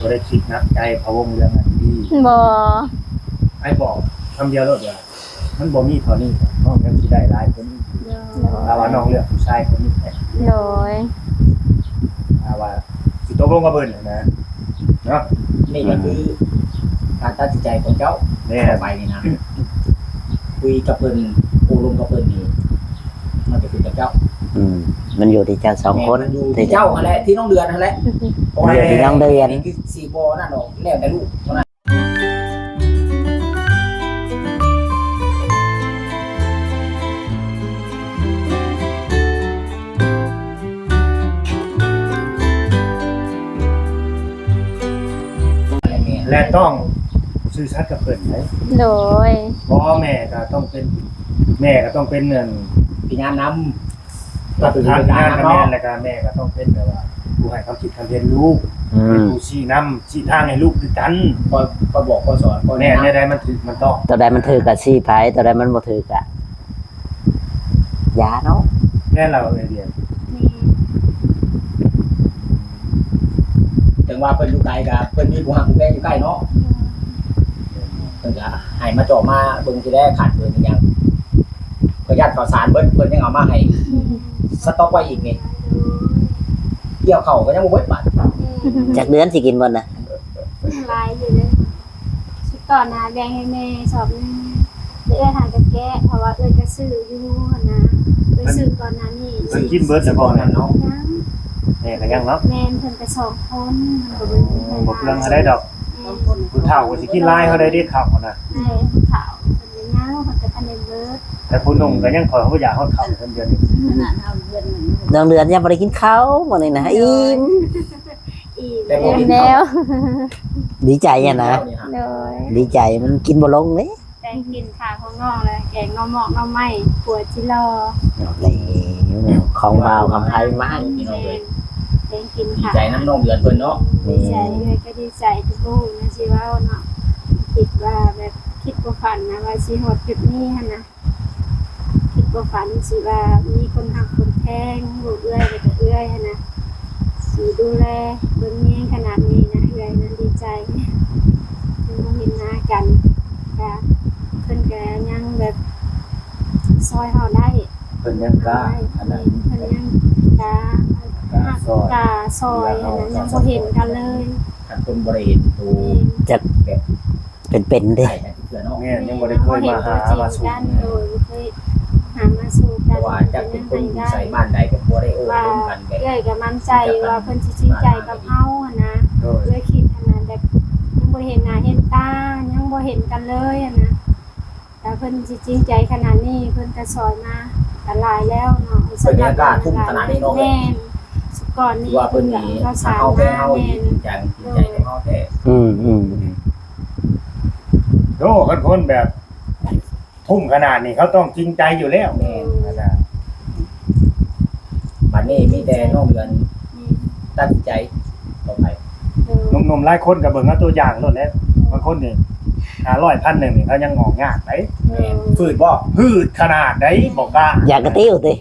ບໍ່ໄດ້ຄິດໜັກໃຈພະວົງເລື່ອງນັ້ນນີ້. ບໍ່. ອ້າຍບອກຄຳດຽວໂລດວ່າ ມັນບໍ່ມີເທົ່ານີ້ ນ້ອງຍັງຊິໄດ້ຫຼາຍກວ່ານີ້. ໂດຍ. ຖ້າວ່ານ້ອງເລືອກຜູ້ຊາຍຄົນນີ້ໄປ. ໂດຍ. ຖ້າວ່າຊິຕົກລົງກັບເພິ່ນນະ ເນາະ. ນີ້ກໍຄືການຕັດສິນໃຈຂອງເຈົ້າ. ແມ່ນ. ຕໍ່ໄປນີ້ນະ ຄຸຍກັບເພິ່ນ ໂອ້ລົມກັບເພິ່ນນີ້ ມັນກໍຂຶ້ນກັບເຈົ້າ. ອືມ ມັນຢູ່ທີ່ເຈົ້າສອງຄົນ. ແມ່ນ ມັນຢູ່ທີ່ເຈົ້າຫັ້ນແຫຼະ ທີ່ນ້ອງເດືອນຫັ້ນແຫຼະ. ເພາະວ່າ ຢູ່ທີ່ນ້ອງເດືອນ ນີ້ຄືຊິບໍ່ນັ້ນດອກ ແລ້ວແຕ່ລູກເທົ່ານັ້ນ. ແລະ ຕ້ອງຊື່ສັດກັບເພິ່ນເດ້. ໂດຍ. ພໍ່ແມ່ກໍຕ້ອງເປັນ ແມ່ກໍຕ້ອງເປັນ ອັນ ພະຍານນຳ. ກັບທາງງານກໍແມ່ນ ແລ້ວກໍແມ່ກໍຕ້ອງເປັນແບບວ່າຜູ້ໃຫ້ຄຳຄິດຄຳເຫັນລູກ. ອືມ. ເປັນຜູ້ຊີ້ນຳຊີ້ທາງໃຫ້ລູກຄືກັນ. ຄອຍ ຄອຍບອກຄອຍສອນ. ແມ່ນ. ແນວໃດມັນຖືກມັນຕ້ອງ ຕົວໃດມັນຖືກກໍຊີ້ໄປ ຕົວໃດມັນບໍ່ຖືກກໍຢ່າເນາະ. ແມ່ນແລ້ວເອີຍ. ແມ່ນ. ເຖິງວ່າເພິ່ນຢູ່ໄກກໍເພິ່ນມີຜູ້ຮັກຜູ້ແພງຢູ່ໃກ້ເນາະ. ເພິ່ນກໍໃຫ້ມາເຈາະມາເບິ່ງຊິແລ ຂາດເຂີນອີ່ຫຍັງ ກໍຢ້ານເຂົ້າສານເບິດ ເພິ່ນຍັງເອົາມາໃຫ້ ສະຕັອກໄວ້ອີກນີ້. ກ່ຽວເຂົ້າກໍຍັງບໍ່ເບິດບາດ. ຈັກເດືອນຊິກິນເບິດນະ? ຫຼາຍຢູ່ເດ້. ຊຸດກ່ອນນະແບ່ງໃຫ້ແມ່ສອບໜຶ່ງ ແລ້ວເອື້ອຍຫາກໍແກະ ເພາະວ່າເອື້ອຍກໍຊື້ຢູ່ຫັ້ນນະ. ເອື້ອຍຊື້ກ່ອນໜ້ານີ້ ເພິ່ນກິນເບິດແລ້ວບໍ່ແມ່ນເນາະ? ຍັງ. ແມ່ກໍຍັງເນາະ? ແມ່ນ ເພິ່ນກໍສອງຄົນ ມັນກໍບໍ່ມີໃຜຫຼາຍ ບໍ່ເປືອງເທົ່າໃດດອກ. ແມ່ນ. ຜູ້ເຖົ້າກໍຊິກິນຫຼາຍເທົ່າໃດເດ ເຂົ້ານະ. ແມ່ນ ຜູ້ເຖົ້າເພິ່ນກໍຍັງ ເພິ່ນກໍທັນໄດ້ເບິດ. ແຕ່ຜູ້ໜຸ່ມກໍຍັງ ຂ້ອຍບໍ່ຢາກຮອດເຂົ້າເພິ່ນດຽວນີ້. ນ້ອງເດືອນຍັງບໍ່ໄດ້ກິນເຂົ້າມື້ນີ້ນະ. ໂດຍ. ອີ່ມ ອີ່ມ ແລ້ວ. ດີໃຈຫັ້ນນະ. ໂດຍ. ດີໃຈ ມັນກິນບໍ່ລົງເດ້. ແກງກິນຂາຂອງນ້ອງແລ້ວ ແກງໜໍ່ໝອກໜໍ່ໄມ້ ຂົວຈິລໍ. ເອົາແລ້ວ ຂອງບ່າວຄຳໄພມາ. ແມ່ນ. ແກງກິນຂາ. ດີໃຈນຳນ້ອງເດືອນເພິ່ນເນາະ. ແມ່ນ. ດີໃຈ ເອື້ອຍກໍດີໃຈ ທີ່ບໍ່ຮູ້ນະຊິເວົ້າເນາະ. ຄິດວ່າແບບ ຄິດບໍ່ຝັນນະວ່າຊິຮອດຈຸດນີ້ຫັ້ນນະ. ຄິດບໍ່ຝັນຊິວ່າມີຄົນຮັກຄົນແພງ ລູກເອື້ອຍແລ້ວກໍເອື້ອຍຫັ້ນນະ ຊິດູແລເບິ່ງແຍງຂະໜາດນີ້ນະ. ເອື້ອຍນັ້ນດີໃຈ ເພິ່ນບໍ່ເຫັນໜ້າກັນ ກະເພິ່ນກະຍັງແບບຊ່ອຍເຮົາໄດ້. ເພິ່ນຍັງກ້າ ອັນນັ້ນ ເພິ່ນຍັງກ້າ ກ້າຊ່ອຍ ກ້າຊ່ອຍຫັ້ນນະ ຍັງບໍ່ເຫັນກັນເລີຍ. ຄັນຄົນບໍ່ໄດ້ເຫັນໂຕ ແມ່ນ ຈັກແບບ ເປັນໆເດ້. ແມ່ນ ຍັງບໍ່ໄດ້ເຄີຍມາຫາມາສູ່ກັນ. ໂດຍ ບໍ່ເຄີຍຫາມາສູ່ກັນ. ເພາະວ່າຈັກເປັນຄົນຢູ່ໃສບ້ານໃດກໍບໍ່ໄດ້ໂອ້ລົມກັນ. ເອື້ອຍກໍໝັ້ນໃຈວ່າເພິ່ນຊິຈິງໃຈກັບເຮົາຫັ້ນນະ. ໂດຍ. ເອື້ອຍຄິດຫັ້ນນະ ແບບຍັງບໍ່ເຫັນໜ້າເຫັນຕາ ຍັງບໍ່ເຫັນກັນເລີຍຫັ້ນນະ. ຖ້າເພິ່ນຊິຈິງໃຈຂະໜາດນີ້ ເພິ່ນກໍຊ່ອຍມາກໍຫຼາຍແລ້ວເນາະ. ເພິ່ນຍັງກ້າທຸ່ມຂະໜາດນີ້ເນາະ. ແມ່ນ. ສຸກອນນີ້ ຖືວ່າເພິ່ນນີ້ຮັກເຮົາແທ້ ເຮົາອີ່ມໃຈ ຈິງໃຈກັບເຮົາແທ້. ອືມໆ. ໂອ້ ຄັນຄົນແບບທຸ່ມຂະໜາດນີ້ ເຂົາຕ້ອງຈິງໃຈຢູ່ແລ້ວ. ແມ່ນ. ບັດນີ້ມີແຕ່ນ້ອງເດືອນ ແມ່ນ ຕັດສິນໃຈຕໍ່ໄປ. ໂດຍ. ໜຸ່ມໆຫຼາຍຄົນກໍເບິ່ງເອົາຕົວຢ່າງໂລດແຫຼະ. ໂດຍ. ບາງຄົນນີ້ ຫ້າຮ້ອຍ ພັນໜຶ່ງນີ້ ເຂົາຍັງງອກງາກໄດ໋. ແມ່ນ. ຝືດບໍ່? ຝືດຂະໜາດໃດ໋ ບໍ່ກ້າ. ຢາກກະຕິວຕິ?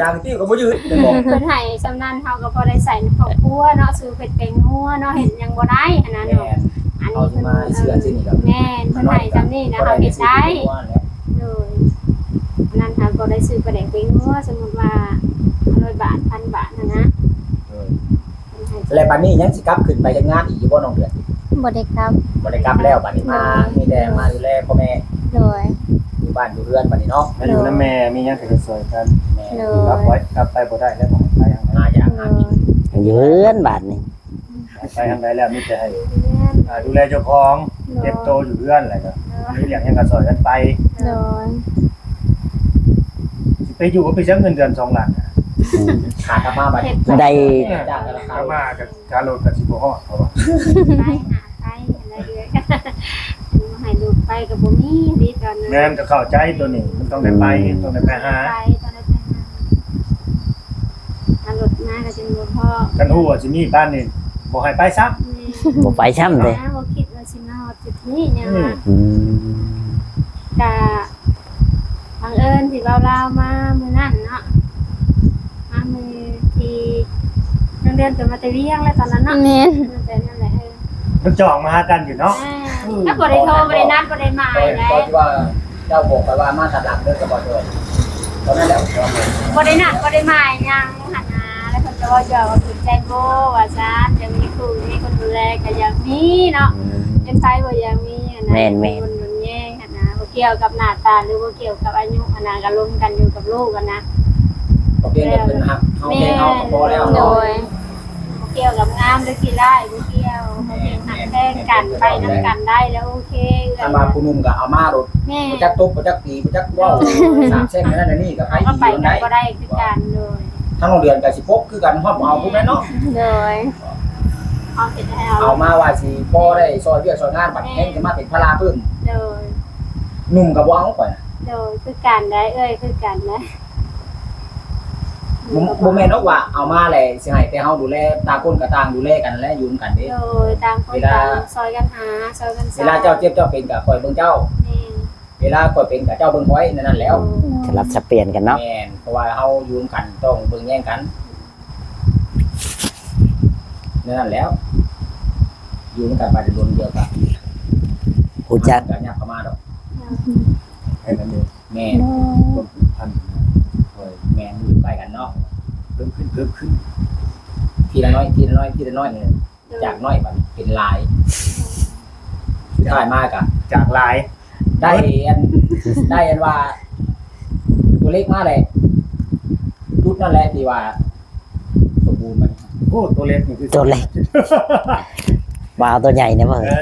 ຢາກກະຕິວກໍບໍ່ຢືດ ແມ່ນບໍ່? ເພິ່ນໃຫ້ສ່ຳນັ້ນ ເຮົາກໍພໍໄດ້ໃຊ້ໃນຄອບຄົວເນາະ ຊື້ເຜັດແກງນົວເນາະ ເຮັດຫຍັງບໍ່ໄດ້ຫັ້ນນະເນາະ. ແມ່ນ. ອັນນີ້ເພິ່ນ ເຮົາຊິມາເຊື່ອໃຈນີ້ດອກ. ແມ່ນ. ເພິ່ນໃຫ້ສ່ຳນີ້ນະ ເຮົາເຮັດໄດ້. ໂດຍ. ອັນນັ້ນເຮົາກໍໄດ້ຊື້ປາແດກແກງນົວ ສົມມຸດວ່າ ຫ້າຮ້ອຍ ບາດ ພັນ ບາດຫັ້ນນະ. ໂດຍ. ແລະ ບັດນີ້ຍັງຊິກັບຂຶ້ນໄປເຮັດງານອີກຢູ່ບໍ່ ນ້ອງເດືອນ? ບໍ່ໄດ້ກັບ. ບໍ່ໄດ້ກັບແລ້ວ ບັດນີ້ມາ ໂດຍ ມີແຕ່ມາດູແລພໍ່ແມ່. ໂດຍ. ຢູ່ບ້ານຢູ່ເຮືອນບັດນີ້ເນາະ. ມາຢູ່ນຳແມ່ ມີຫຍັງກໍເຮັດຊ່ອຍກັນ. ແມ່ນ. ໂດຍ. ກັບໄວ້ ກັບໄປບໍ່ໄດ້ແລ້ວ ຕ້ອງໄປຫາ ຫາຢາກຫາກິນ. ໂດຍ. ຢູ່ເຮືອນບາດນີ້ ໄປທາງໃດແລ້ວ ມີແຕ່ໃຫ້ ອ່າ ດູແລເຈົ້າຂອງ. ໂດຍ. ເກັບໂຕຢູ່ເຮືອນ ແລ້ວກໍ ໂດຍ ມີວຽກຫຍັງກໍຊ່ອຍກັນໄປ. ໂດຍ. ຊິໄປຢູ່ກໍໄປເສຍເງິນເດືອນສອງລ້ານ. ອືມ. ຂາດກັບມາບັດ ເຮັດໄດ້ ຈາກທະນາຄານ ກັບມາກໍ ຄ່າລົດກໍຊິບໍ່ຮອດ ເພາະວ່າ ໄປຫາໄປຫັ້ນແຫຼະເອື້ອຍ ໃຫ້ລູກໄປກໍບໍ່ມີເດ້ຕອນນັ້ນ. ແມ່ນ ກໍເຂົ້າໃຈຕົວນີ້ ມັນຕ້ອງໄດ້ໄປ ອືມ ຕ້ອງໄດ້ໄປຫາ ຕ້ອງໄດ້ໄປ ຕ້ອງໄດ້ໄປຫາ ຖ້າລົດມາກໍຈຶ່ງບໍ່ພໍ. ຄັນຮູ້ວ່າຊິມີປານນີ້ ບໍ່ໃຫ້ໄປຊ້ຳ. ແມ່ນ. ບໍ່ໄປຊ້ຳເດ້. ບໍ່ຄິດວ່າຊິມາຮອດຈຸດນີ້ຫຍັງ. ອືມ ວ່າ ອືມ ກະ ບັງເອີນທີ່ເວົ້າລາວມາມື້ນັ້ນເນາະ ມາມື້ທີ່ນ້ອງເດືອນເປັນມາແຕ່ວຽງແລ້ວຕອນນັ້ນເນາະ. ແມ່ນ. ແມ່ນແບບນັ້ນແຫຼະ. ເອີ ມັນຈ່ອງມາຫາກັນຢູ່ເນາະ. ແມ່ນ ອືມ ແລ້ວບໍ່ໄດ້ໂທ ບໍ່ໄດ້ນັດ ບໍ່ໄດ້ໝາຍໄດ໋. ເພາະວ່າເຈົ້າບອກໄປວ່າມາຕາມຫຼັງເດີ ກໍບໍ່ໂທ ເທົ່ານັ້ນແຫຼະ. ບໍ່ໄດ້ນັດ ບໍ່ໄດ້ໝາຍຫຍັງຫັ້ນນະ ແລ້ວເພິ່ນກໍເວົ້າຢອກວ່າ ສົນໃຈບໍ່ ວ່າຊັ້ນ. ຢາກມີຄູ່ ມີຄົນດູແລກໍຢາກມີເນາະ. ອືມ ເປັນໃຜບໍ່ຢາກມີຫັ້ນນະ. ແມ່ນໆ ຄົນດູແຍງຫັ້ນນະ ບໍ່ກ່ຽວກັບໜ້າຕາ ຫຼື ບໍ່ກ່ຽວກັບອາຍຸຫັ້ນນະ ກໍລົມກັນຢູ່ກັບລູກຫັ້ນນະ. ບໍ່ກ່ຽວກັບເພິ່ນຮັກເຮົາ ແມ່ນ ແພງເຮົາກໍພໍແລ້ວເນາະ. ໂດຍ ບໍ່ກ່ຽວກັບງາມຫຼືຂີ້ຮ້າຍ ບໍ່ກ່ຽວ. ແມ່ນ ຮັກແພງກັນ ແມ່ນ ໄປນຳກັນໄດ້ແລ້ວໂອເຄ. ຄັນວ່າຜູ້ໜຸ່ມກໍເອົາມາໂລດ ແມ່ນ ບໍ່ຈັກຕົບ ບໍ່ຈັກຕີ ບໍ່ຈັກເວົ້າ ໂດຍ ສາບແຊ່ງນັ້ນນັ້ນນີ້ ກໍໄປ ກໍໄປກັນບໍ່ໄດ້ຄືກັນ. ໂດຍ ທາງໂຮງຮຽນກໍຊິປົກຄືກັນ ຮອດບໍ່ເອົາຜູ້ແມ່ນເນາະ. ໂດຍ ເອົາເຮັດໃຫ້ເອົາ ເອົາມາວ່າຊິພໍໄດ້ຊ່ອຍວຽກຊ່ອຍງານ ບັດ ແມ່ນ ແຮ່ງຈະມາເປັນພາລະເພີ່ມ. ໂດຍ ໜຸ່ມກໍບໍ່ເອົາຂ້ອຍນະ. ໂດຍ ຄືກັນໄດ໋ເອື້ອຍ ຄືກັນນະ. ບໍ່ ບໍ່ແມ່ນດອກວ່າເອົາມາແລ້ວຊິໃຫ້ແຕ່ເຮົາດູແລ ຕ່າງຄົນກໍຕ່າງດູແລກັນແຫຼະ ຢູ່ນຳກັນເດ້. ໂດຍ ຕ່າງຄົນ ເວລາ ຕ່າງຊ່ອຍກັນຫາ ຊ່ອຍກັນ ເວລາເຈົ້າເຈັບເຈົ້າເປັນກໍຂ້ອຍເບິ່ງເຈົ້າ. ແມ່ນ ເວລາຂ້ອຍເປັນກໍເຈົ້າເບິ່ງຂ້ອຍ ແນວນັ້ນແຫຼ້ວ. ໂດຍ ສະຫຼັບສັບປ່ຽນກັນເນາະ. ແມ່ນ ເພາະວ່າເຮົາຢູ່ນຳກັນຕ້ອງເບິ່ງແຍງກັນ ແນວນັ້ນແຫຼ້ວ. ຢູ່ນຳກັນໄປດົນດຽວກໍ ຮູ້ຈັກ ກໍຫຍັບເຂົ້າມາດອກ. ໃຫ້ມັນ ແມ່ນ ຄວາມຜູກພັນ ໂດຍ ແມ່ນ ຢູ່ໃກ້ກັນເນາະ ເພີ່ມຂຶ້ນ ເພີ່ມຂຶ້ນ ທີລະໜ້ອຍ ທີລະໜ້ອຍ ທີລະໜ້ອຍ ໂດຍ ຈາກໜ້ອຍບັດນີ້ເປັນຫຼາຍ ສຸດທ້າຍມາກະຈາກຫຼາຍ ໄດ້ອັນ ໄດ້ອັນວ່າ ຕົວເລັກມາແຫຼະ ຈຸດນັ້ນແຫຼະທີ່ວ່າ ສົມບູນມັນ. ໂອ້ ຕົວເລັກນີ້ຄືຕົວເລັກ ວ່າເອົາຕົວໃຫຍ່ນະເວີ້ຍ. ເອີ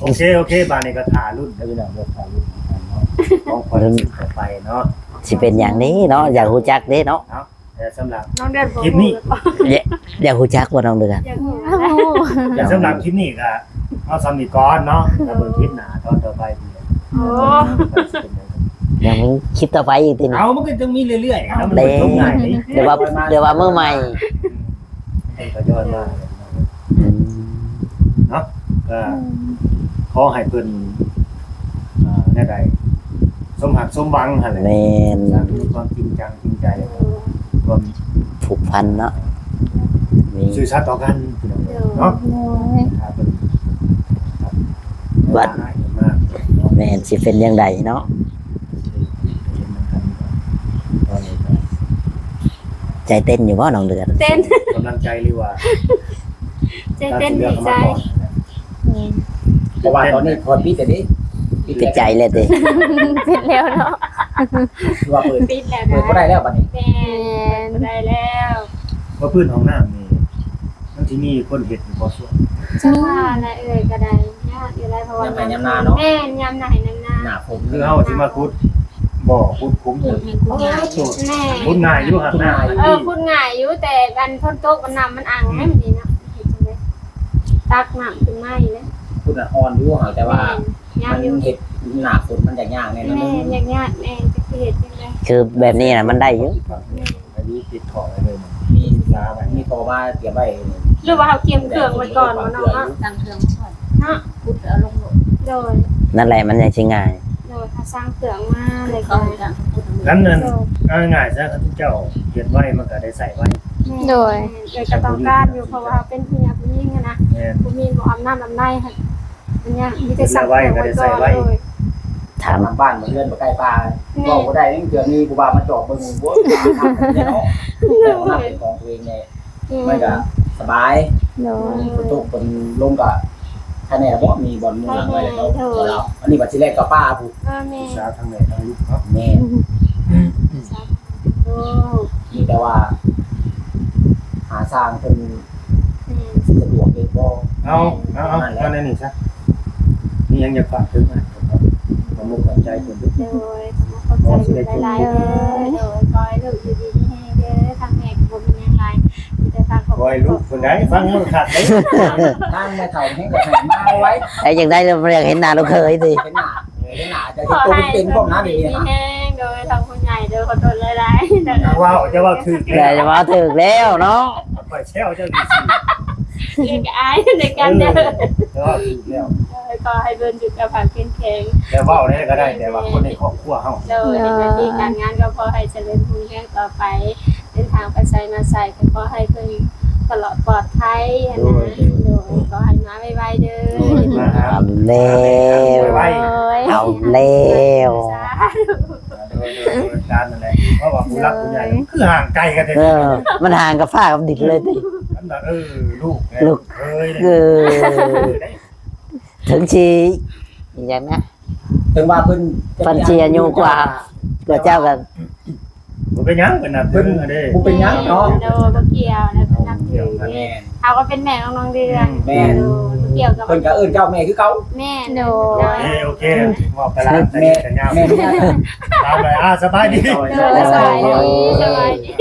ໂອເຄ ໂອເຄ ບາດນີ້ກໍຖ້າລຸ້ນເດີພີ່ນ້ອງເດີ ຖ້າລຸ້ນກັນເນາະ ຂອງຂວັນ ລຸ້ນຕໍ່ໄປເນາະ ຊິເປັນຫຍັງເດ້ເນາະ ຢາກຮູ້ຈັກເດ້ເນາະ. ເອົາ ແຕ່ສຳລັບ ນ້ອງເດືອນ ຄລິບນີ້ ຢາກ ຢາກຮູ້ຈັກບໍ່ນ້ອງເດືອນ? ຢາກຮູ້ ແຕ່ສຳລັບຄລິບນີ້ກໍເອົາສ່ຳນີ້ກ່ອນເນາະ ແລ້ວເບິ່ງຄລິບໜ້າຕອນຕໍ່ໄປ. ໂອ້ ຍັງມີຄລິບຕໍ່ໄປອີກຕິ? ເອົາ ມັນກໍຕ້ອງມີເລື້ອຍໆ ເອົາ ມັນບໍ່ຈົບງ່າຍເດ້. ດຽວວ່າ ດຽວວ່າມື້ໃໝ່ ອືມ ໃຫ້ທະຍອຍມາ ອືມ ເນາະ ກໍ ອືມ ຂໍໃຫ້ເພິ່ນ ອ່າ ແນວໃດ ສົມຮັກສົມຫວັງຫັ້ນແຫຼະ. ແມ່ນ ມີຄວາມຈິງຈັງຈິງໃຈ ຄວາມຜູກພັນເນາະ ມີຊື່ສັດຕໍ່ກັນ ໂດຍ ເນາະ ໂດຍ ຖ້າເພິ່ນ ວ່າ ມາ ແມ່ນ ຊິເປັນຈັ່ງໃດເນາະ. ໃຈເຕັ້ນຢູ່ບໍ່ນ້ອງເດືອນ? ເຕັ້ນ ກຳລັງໃຈຫຼືວ່າ ໃຈເຕັ້ນດີໃຈ. ອືມ ເພາະວ່າຕອນນີ້ຂ້ອຍປິດແລ້ວເດ້ ປິດແລ້ວ ປິດໃຈແລ້ວຕິ? ປິດແລ້ວເນາະ ຄືວ່າເປີດ ປິດແລ້ວນະ ເປີດບໍ່ໄດ້ແລ້ວບັດນີ້. ແມ່ນ ເປີດບໍ່ໄດ້ແລ້ວ. ວ່າພື້ນຫ້ອງນ້ຳນີ້ ມັນຊິມີຄົນເຮັດຢູ່ບໍ່ຊ່ວງ? ຈັກວ່າແຫຼະເອື້ອຍ ກໍໄດ້ຍາກຢູ່ແຫຼະ ເພາະວ່າຍາມໄຮ່ຍາມນາເນາະ. ແມ່ນ ຍາມໄຮ່ຍາມນາ ໜ້າຝົນ ຄືເຮົາຊິມາຂຸດບໍ່ ຂຸດຂຸມ ແມ່ນ ຂຸດງ່າຍຢູ່ຫັ້ນນະ. ເອີ ຂຸດງ່າຍຢູ່ ແຕ່ອັນຝົນຕົກ ມັນນ້ຳມັນອັ່ງ ອືມ ແມ່ນນີ້ເນາະ ເຮັດຈັ່ງໃດ ຕັກນ້ຳຂຶ້ນມານີ້ແຫຼະ. ຂຸດນະອ່ອນຢູ່ ຫາກແຕ່ວ່າ ແມ່ນ ມັນເຮັດໜ້າຝົນມັນຈະຍາກແນ່ນອນ. ແມ່ນ ຍາກໆແນ່ ຈັກຊິເຮັດຈັ່ງໃດ. ຄືແບບນີ້ນະ ມັນໄດ້ຢູ່ ແມ່ນ ອັນນີ້ຕິດທໍ່ໄວ້ເລີຍ ມີ ມີທໍ່ມາຕຽມໄວ້ ຫຼືວ່າເຮົາກຽມເຄື່ອງໄວ້ກ່ອນບໍ່ນ້ອງເນາະ? ຕັ້ງເຄື່ອງໄວ້ກ່ອນເນາະ ຂຸດເອົາລົງໂລດ. ໂດຍ ນັ້ນແຫຼະ ມັນຈັ່ງຊິງ່າຍ. ໂດຍ ຖ້າສ້າງເຄື່ອງມາແລ້ວກໍ ຄັນນັ້ນ ເອົາງ່າຍໆຊະ ຄັນເຈົ້າເຮັດໄວ ມັນກໍໄດ້ໃຊ້ໄວ. ແມ່ນ ໂດຍ ແມ່ນ ເອື້ອຍກໍຕ້ອງການຢູ່ ເພາະວ່າເຮົາເປັນເມຍຜູ້ຍິງຫັ້ນນະ. ແມ່ນ ຜູ້ຍິງບໍ່ອຳນາດອຳນາຍຫັ້ນ ມັນຍາກ ມີແຕ່ສ້າງເຄື່ອງໄວ້ກ່ອນ. ໂດຍ ຖາມບ້ານ ບ້ານເຮືອນບໍ່ໃກ້ປ່າ ແມ່ນ ເວົ້າບໍ່ໄດ້ ເທື່ອມີຜູ້ບ່າວມາຈອບເບິ່ງ ໂອ້ຍ ເປັນຂອງຕົວເອງແນ່ ແມ່ນ ມັນກໍສະບາຍ. ໂດຍ ຝົນຕົກຝົນລົງກໍໃຄແນ່ບໍ່ ມີບ່ອນມຸງຫຼັງໄວ້ແລ້ວ. ໂດຍ ອັນນີ້ວ່າຊິແລ່ນເຂົ້າປ່າພຸ້ນ. ເອີ ແມ່ນ ສາທາງແມ່ທາງລູກເນາະ. ແມ່ນ ສາທາງລູກ ມີແຕ່ວ່າຫາຊ່າງເພິ່ນ ແມ່ນ ຊິສະດວກເຮັດບໍ່? ເອົາ ເອົາ ເອົາ ນັ້ນແຫຼະ ເອົາແນວນີ້ຊະ ມີຫຍັງຢາກຝາກເຖິງອ້າຍເພິ່ນບໍ່? ຂອບອົກຂອບໃຈເພິ່ນເດີ. ໂດຍ ຂອບໃຈຫຼາຍໆເດີ. ໂດຍ ຂໍໃຫ້ລູກຢູ່ດີມີແຮງເດີ. ທາງແມ່ກໍບໍ່ມີຫຍັງຫຼາຍ ມີແຕ່ຝາກຂອບ ຂໍໃຫ້ລູກເພິ່ນໄດ້ຟັງມັນຄັກເດ້. ທາງແມ່ເຖົ້າແຮງກໍໃຫ້ມາໄວ ໄອ້ຢາກໄດ້ແລ້ວ ບໍ່ຢາກເຫັນໜ້າລູກເຂີຍຕິ ເຫັນໜ້າ ເຫັນໜ້າຈະເປັນຕົວເປັນໆ ພວກນັ້ນນີ້ ມີແຮງ. ໂດຍ ທາງຜູ້ໃຫຍ່ເດີ ຂໍໂທດຫຼາຍໆເດີ. ເຈົ້າເວົ້າ ເຈົ້າເວົ້າຖືກແລ້ວ ເຈົ້າເວົ້າຖືກແລ້ວເນາະ. ຂ້ອຍແຊວເຈົ້າຢູ່ຊື່ ເອີ ກໍອາຍໃນການເດີ. ເອີ ເຈົ້າເວົ້າຖືກແລ້ວ. ເອີ ຂໍໃຫ້ເພິ່ນສຸຂະພາບເຂັ້ມແຂງ ແຕ່ເວົ້າໄດ້ກໍໄດ້ ແຕ່ວ່າຄົນໃນຄອບຄົວເຮົາ. ໂດຍ ໂດຍ ໜ້າທີ່ການງານກໍຂໍໃຫ້ຈະເລີນຮຸ່ງເຮືອງຕໍ່ໄປ ເດີນທາງໄປໃສມາໃສກໍຂໍໃຫ້ເພິ່ນຕະຫຼອດປອດໄພຫັ້ນນະ. ໂດຍ ໂດຍ ໂດຍ ຂໍໃຫ້ມາໄວໆເດີ. ແລ້ວ ໂດຍ ເອົາແລ້ວ ສາທຸ ໂດຍ ໂດຍ ໂດຍ ຕາມນັ້ນແຫຼະ ເພາະວ່າຜູ້ຫຼັກຜູ້ໃຫຍ່ ໂດຍ ຄືຫ່າງໄກກັນແທ້ ເອີ ມັນຫ່າງກັບຟ້າກັບດິນເລີຍຕິ ອັນນ່າ ເອີ ລູກ ລູກ ເອີຍ ເອີ ເຖິງຊິ ອີຫຍັງນະ ເຖິງວ່າເພິ່ນ ເພິ່ນຊິອາຍຸກວ່າ ກວ່າເຈົ້າກໍ ບໍ່ເປັນຫຍັງ ເພິ່ນນັບຖືເດ້ ບໍ່ເປັນຫຍັງເນາະ ໂດຍ ບໍ່ກ່ຽວນະ ເພິ່ນນັບຖື ແມ່ນ ເຮົາກໍເປັນແມ່ຂອງນ້ອງເດືອນ ແມ່ນ ໂດຍ ບໍ່ກ່ຽວກັບ ເພິ່ນກໍເອີ້ນເຈົ້າແມ່ຄືເກົ່າ ແມ່ນ ໂດຍ ໂອເຄ ໂອເຄ ເວົ້າໄປຫຼາຍ ແມ່ນ ແມ່ນ ຕາມໄປ ອ່າ ສະບາຍດີ ໂດຍ ສະບາຍດີ ສະບາຍດີ